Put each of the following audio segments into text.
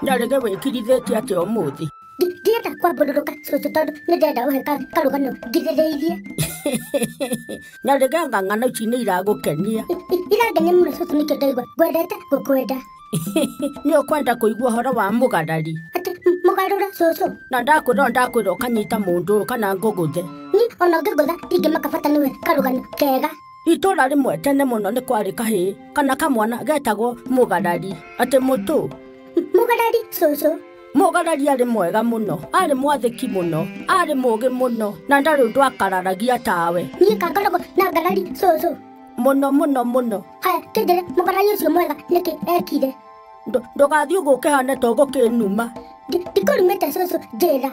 Nyarĩge wĩkirithĩtie atĩa ũmũthĩ? Ndienda kwambũrũrũka cũcũ tondũ nĩndĩrenda ũhe karũgano ngirĩrĩirie. Nyarĩge anga ng'ano ici nĩ iragũkenia. Irangenia mũno cũcũ nĩkĩo ndaigua ngwendete gũkwenda. Nĩ ũkwenda kũigua ũhoro wa mũgarari? Atĩ mũgarũra cũcũ? Na ndakwĩra ũkanyita mũndũ ũyũ kana ngũgũthe. Niĩ ona ũngĩngũtha ndingĩmaka bata nĩwe karũgano kega. Itũra rĩmwe tene mũno nĩ kwarĩ kahĩĩ kana kamwana getagwo mũgarari. Atĩ mũtũ? Mũgarari cũcũ. Mũgarari arĩ mwega mũno, arĩ mwathĩki mũno, arĩ mũũgĩ mũno, na ndarĩ ũndũ akararagia tawe. Niĩ kangoragwo na ngarari cũcũ. Mũno mũno mũno. Haya, kĩnjĩre mũgarari ũcio mwega nĩkĩ ekire? Ndũgathiĩ ũguo ũkĩhane ta ũgũkĩnuma. Ndikũrumĩte cũcũ njĩra.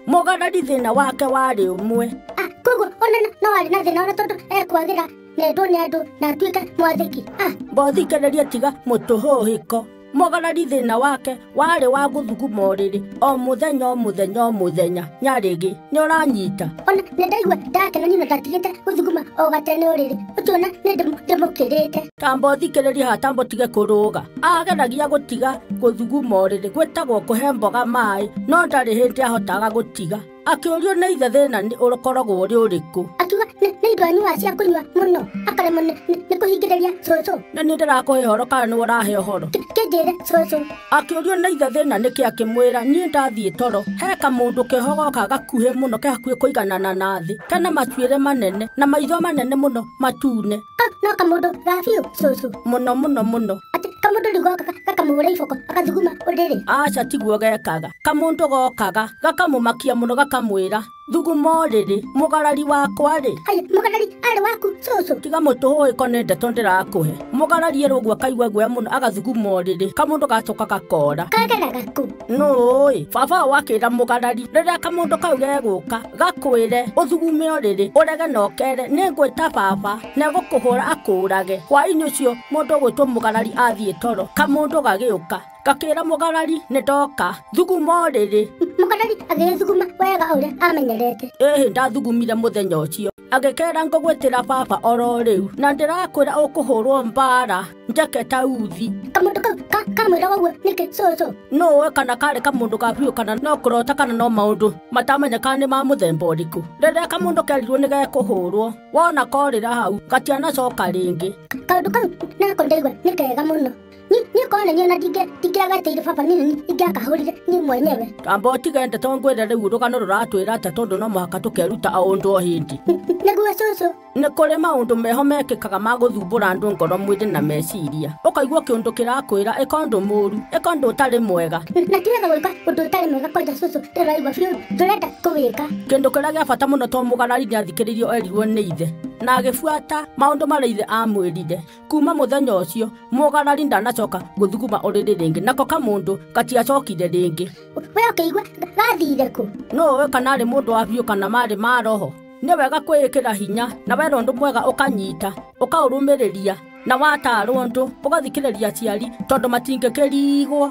Mũgarari thĩna wake warĩ ũmwe. Ah, koguo ona no arĩ na thĩna ona tondũ ekwagĩra nendwo nĩ andũ na atuĩke mwathĩki. Ah, mbothikĩrĩrie tiga mũtũhũhĩko. Mũgarari thĩna wake warĩ wa gũthuguma ũrĩrĩ o mũthenya o mũthenya o mũthenya. Nyarĩgĩ nĩ ũranyita? Ona nĩ ndaigua ndakena niĩ na ndatigĩte gũthuguma o gatene ũrĩrĩ. Ũcio ona nĩ ndĩmũkĩrĩte. Tamba ũthikĩrĩrie haha, tamba ũtige kũrũga. Ageragia gũtiga gũthuguma ũrĩrĩ gwĩtagwo kũhe mboga maĩ, no ndarĩ hĩndĩ ahotaga gũtiga. Akĩũrio nĩ ithe thĩna nĩ ũkoragwo ũrĩ ũrĩkũ. Akiuga nĩ indo anyuaga cia kũnyua mũno, akaremwo nĩ kũhingĩrĩria cũcũ. Na nĩ ndĩrakũhe ũhoro kana nĩ ũrahe ũhoro? Kĩnjĩre cũcũ. Akĩũrio nĩ ithe thĩna nĩkĩ akĩmwĩra niĩ ndathiĩ toro he kamũndũ keho goka gakuhĩ mũno ke hakuhĩ kũiganana na thĩ, kena matuĩre manene na maitho manene mũno matune. Kau no kamũndũ ga biũ cũcũ. Mũno mũno mũno. Atĩ kamũndũ rĩu goka gakamũhũra iboko agathuguma ũrĩrĩ. Aca tiguo gekaga. Kamũndũ gokaga gakamũmakia mũno gakamwĩra thuguma ũrĩrĩ mũgarari wakwa rĩ. Haya, mũgarari arĩ waku cũcũ. Tiga mũtũhũhĩko nĩ ndeto ndĩrakũhe. Mũgarari erwo ũguo akaigua guoya mũno agathuguma ũrĩrĩ. Kamũndũ gacoka gakora. Kageraga kũ? Nũĩ baba wao akĩra mũgarari rĩrĩa kamũndũ kau gegũka gakwĩre ũthugume ũrĩrĩ ũrege na ũkere nĩ ngwĩta baba na egũkũhũra akũũrage. Hwaĩ-inĩ ũcio mũndũ ũgwĩtwo mũgarari athiĩ toro kamũndũ gagĩũka gakĩra mũgarari nĩ ndoka thuguma ũrĩrĩ. Mũgarari agĩthuguma wega ũrĩa amenyerete. Ĩhĩ ndathugumire mũthenya ũcio. Agĩkera ngũgwĩtĩra baba oro rĩu na ndĩrakwĩra ũkũhũrwo mbara njeke ta uthi. Kamũndũ kau kamwĩra ũguo nĩkĩ cũcũ? Nũĩ kana karĩ kamũndũ ga biũ kana no kũrota kana no maũndũ matamenyekaga nĩ ma mũthemba ũrĩkũ. Rĩrĩa kamũndũ kerirwo nĩ gekũhũrwo wona korĩra hau gatianacoka rĩngĩ. Kaũndũ kau nako ndaigua nĩ kega mũno. Niĩ kona niĩ ona ndingĩagatĩire baba niĩ ingĩakahũrire niĩ mwenyewe. Tamba ũtige ndeto ngwĩre rĩu rũgano rũratwĩra atĩa tondũ no mũhaka tũkeruta o ũndũ o hĩndĩ. Nĩguo cũcũ. Nĩ kũrĩ maũndũ meho mekĩkaga ma gũthumbũra andũ ngoro mwĩrĩ na meciria. Ũkaigua kĩũndũ kĩrakwĩra ĩka ũndũ mũũru, ĩka ũndũ ũtarĩ mwega. Na ti wega gwĩka ũndũ ũtarĩ mwega kwanja cũcũ ndĩraigua biũ ndũrenda kũwĩka. Kĩndũ kĩrĩa gĩa bata mũno to mũgarari nĩathikĩrĩirio erirwo nĩ ithe na agĩbuata maũndũ marĩa ithe amwĩrire. Kuma mũthenya ũcio mũgarari ndanacoka gũthuguma ũrĩrĩ rĩngĩ nako kamũndũ gatiacokire rĩngĩ. We ũkĩigua gathire kũ? Nũĩ kana arĩ mũndũ wa biũ kana marĩ ma roho. Nĩ wega kwĩĩkĩra hinya na wera ũndũ mwega ũkanyita ũkaũrũmĩrĩria na watarwo ũndũ ũgathikĩrĩria aciari tondũ matingĩkĩrigwo.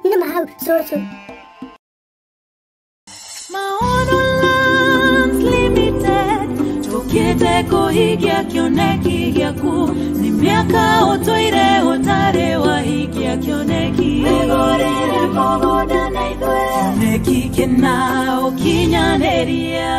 Nĩ ma hau cũcũ. Maono Lands Limited tũkĩte kũhingia kĩoneki gĩaku nĩ mĩaka ũtũire ũtarĩ wahingia kĩoneki. Wĩgũrĩre mũgũnda na ithuĩ kĩoneki kĩna ũkinyanĩria.